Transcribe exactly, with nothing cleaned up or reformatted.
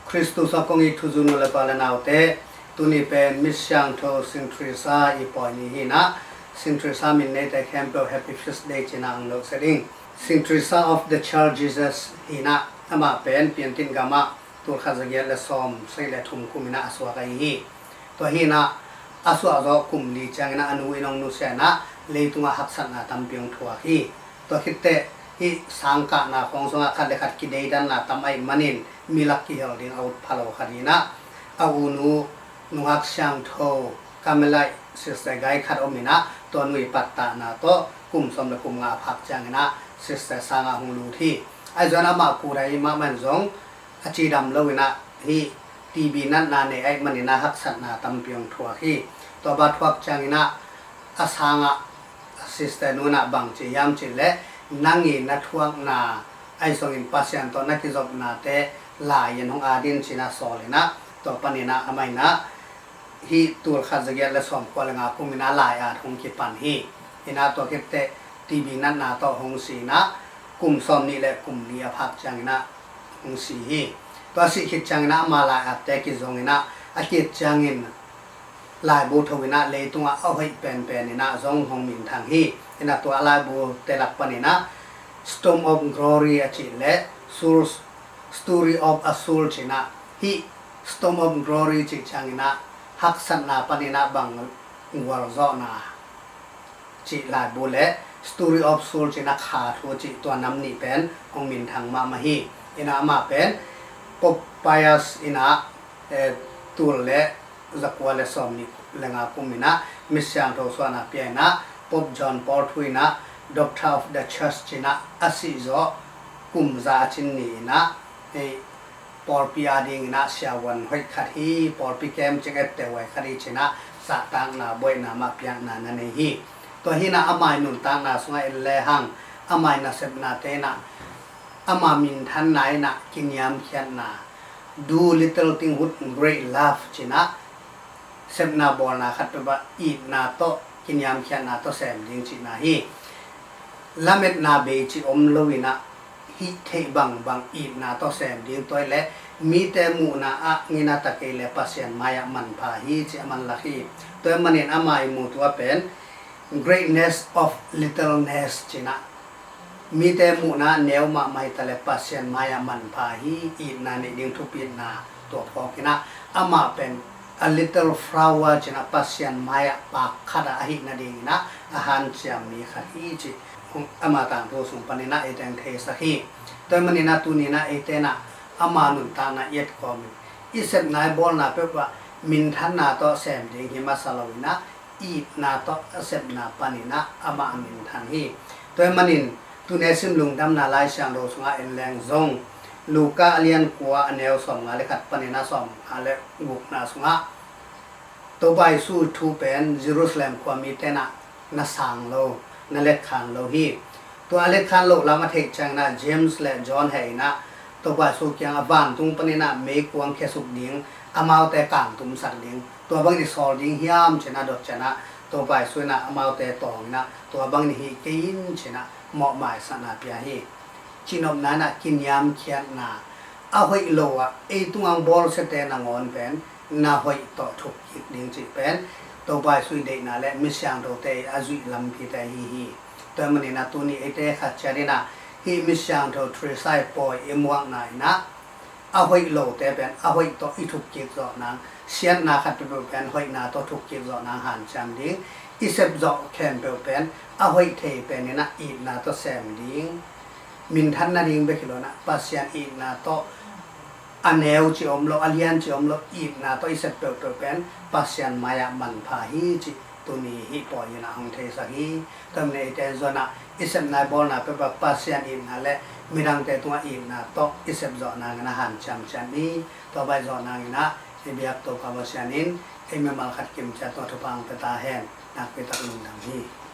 Khristu sawk kong it thuzui nu le pa le naute, tuni pen Misiangtho Sing Theresa i pawi ni hi-in ah, Sing Theresa min neite khempeuh Happy Feast Day ci-in ah hong losak ding. Sing Theresa of the Child Jesus hi-in ah, amah pen Piantin gam ah tulkhat zagiat le sawmsagih le thum kum in ah a suak ahi hi. Tua hi-in ah a suah zawh kum li ciangin ah a nu in hong nusia in ah leitungah haksatna tampi hong thuak hi. Tua khit teh hih sangkahna khawng sungah khat le khat kideidanna tam ahih manin milak kihel ding a ut pha lo khat hi-in ah, a u nu nungak siangtho Carmelite sister gai khat om in ah, tua nu i pattahna tawh kum sawm le kum nga a phak ciangin ah sister sangah hong lut hi. Ahi zongin amah kut ahi mahmah in zong a cidam lo in ah hih T B natna nei ahih manin ah haksatna tampi hong thuak hi. Tua bang thuak ciangin ah a sangah sister nu in ah bang ci hiam cih leh, nang i na thuakna ahi zongin Pasian tawh na kizopnate lai-in hong at in ci-in ah sawl in ah, tua panin ah amah in ah hih tulkhat zagiat le sawmkua le nga kum in ah lai-at hong kipan hi. In ah tua khit teh T B natna tawh hong si in ah kum sawmnih le kum li a phak ciangin ah hong si hi. Tua sih khit ciangin ah ama lai-atte kizong in ah a ki-it ciangin laibu tho in ah leitungah a hoih penpen in ah zong hong minthang hi. In ah tua a laibute lak panin ah Storm of Glory a cih le Soul, Story of a Soul ci-in ah, hih Storm of Glory cih ciangin ah haksatna panin ah bang gualzawhna cih laibu le Story of Soul ci-in ah kha thu cih tua nam nih pen hong minthang mahmah hi. In ah amah pen Pope Pius in ah, eh, tul le zakua le sawmnih le nga kum in ah misiangtho suahna pia in ah Pope John Paul thu in ah Doctor of the Church ci-in ah a sih zawh kum za a cin ni in ah, eh, pawlpi adingin ah siavuan hoih khat hi, pawlpi kem cing etteh huai khat hi ci-in ah zahtakna buaina mah piakna na nei hi. Tua hi-in ah ama i nuntakna sungah en lehang ama i nasepnate in ah ama minthanna in ah kiniamkhiatna, do little thing with great love ci-in ah sepna bawlna khat peuh ah itna tawh kiniamkhiatna tawh sem ding cihna hi. Lametna bei cih om lo in ah hih theih bangbang itna tawh sem ding, tua hi leh mite muhna ah ngina ta kei leh Pasian mai-ah manpha hi cih a manlak hi. Tua hi manin ama i mutu ah pen greatness of littleness ci-in ah mite muhna neu mahmah hi ta leh Pasian mai-ah manpha hi, itna neih ding thupitna tua phawk in ah amah pen a little flower ci-in ah Pasian mai-ah paak khat ah ahih nadingin ah a hanciam mi khat hi cih ama tangthu sung panin ah eite hong theisak hi. Tua hi manin ah tuni in ah eite in ah ama nuntakna i et kawmin i sepna i bawlna peuh ah minthanna tawh sem ding hi masa lo in ah itna tawh a sepna panin ah amah a minthang hi. Tua hi manin tuni a sim lungdamna Lai Siangtho sungah en leng zong Luka a lian kua a neu sawmnga le khat panin ah sawmnga le gukna sungah Topa Jesu thu pen Jerusalem khuamite in ah na sang lo, na letkhan lo hi. Tua a letkhan loh lam a theih ciangin ah James le John heh in ah Topa Jesu kiangah vantung panin ah meikuang khiasuk ding, amaute kangtumsak ding, tua bangin i sawl ding hiam ci-in ah dot ciangin ah Topa Jesu in ah amaute tawng in ah tua bangin hih kei in ci-in ah mawhmaisakna pia hi. Cihnopna in ah kiniamkhiatna, a hoih lo ah ei tungah bawlsiate nangawn pen na hoih tawh thukkik ding cih pen Topa Jesu i deihna le misiangthote i a zuih lampite ahi hi. Tua hi manin ah tuni eite khat ciat in ah hih misiangtho Theresa i pawi i muakna in ah a hoih lote pen a hoih tawh i thukkik zawh nang, siatna khat peuhpeuh pen hoihna tawh thukkik zawh nang hanciam ding, i sep zawh khempeuh pen a hoih thei pen in ah itna tawh sem ding, minthan nading bek hi lo in ah Pasian itna tawh a neu cih om lo, a lian cih om lo, itna tawh i sep peuhpeuh pen Pasian mai-ah manpha hi cih tuni hih pawi in ah hong theisak hi. Tua hi manin eite zong ah i sepna i bawlna peuh ah Pasian itna le midangte tungah itna tawh i sep zawh nangin ah hanciam ciat ni. Tua bang i zawh nangin ah i biak Topa Pasian in ei mimal khat kim ciat tungah thupha hong pia ta hen. Nakpi tak lungdam hi.